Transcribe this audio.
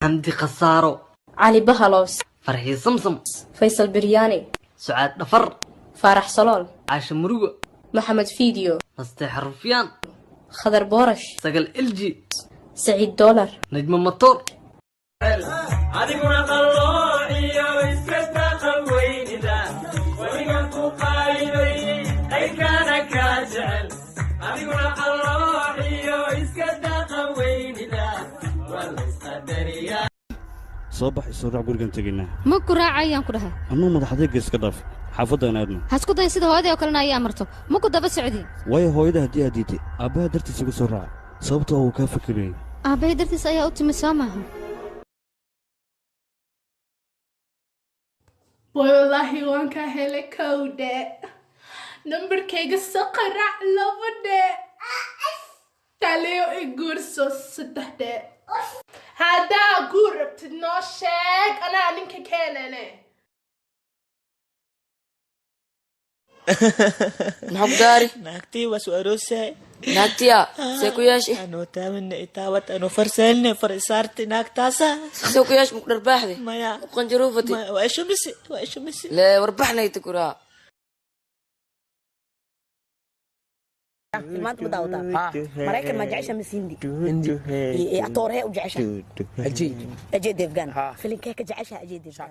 Xamdi Khasaaro. Cali Bahalos. Farxii Samsam. Faysal Biryaani. Sucaad Dhafar. Faarax Salool. Caashe Murugo. Maxamed Fiidiyo. Nasteexa Rufyaan. Khadar Boorash. Sagal Elji. Saciid Doolar. Najmo Matoor. Adiguna qalloociyo iska taqan weynida, weligan ku qaybay, qaybkaana kaa jecel. Adiguna qalloociyo iska taqan weynida, waa laysqadariyaa. Soo bax, isoo raac, gurigan tegaynaa. Ma ku raacayaan ku dhahay. Anuu madax adeega iska dhaaf, xaafaddan aadna. Hasku dayin sida hooyaday oo kalena ayay amarto, ma ku daba socdin. Waayo, hooyada haddii aad diiday, aabbaha dartiis igu soo raaca, sababtoo uu kaa fikirayay. Aabbahay dartiis ayaa u timi, soo maaha? Boy, wallaahi waan ka helay kowdhe. Nambarkayga soo qaraac, laba dhe. Taliyo i guurso, saddex dhe. Haddaa guur rabtid, noo sheeg, anaa ninka keenane. Maxaa ku gaari? Naagtii waa soo aroosahay. Naagtiya see ku yeeshe? Anoo taamina itaawat, anoo farsaelne far isaarti naagtaasa. See ku yeesh? Muku dharbaaxde? Maya. Ku qanjaruufati? Maya, waa ishumisi, waa ishumisi. Lee warbaxnayta kuraa. Maanta ma daawataa? Maraykan ma jecesha mise Hindi? Hindi. Atoorhee u jecesha? Ajay. Ajay Devgan. Filinkee ka jecesha Ajay Devgan?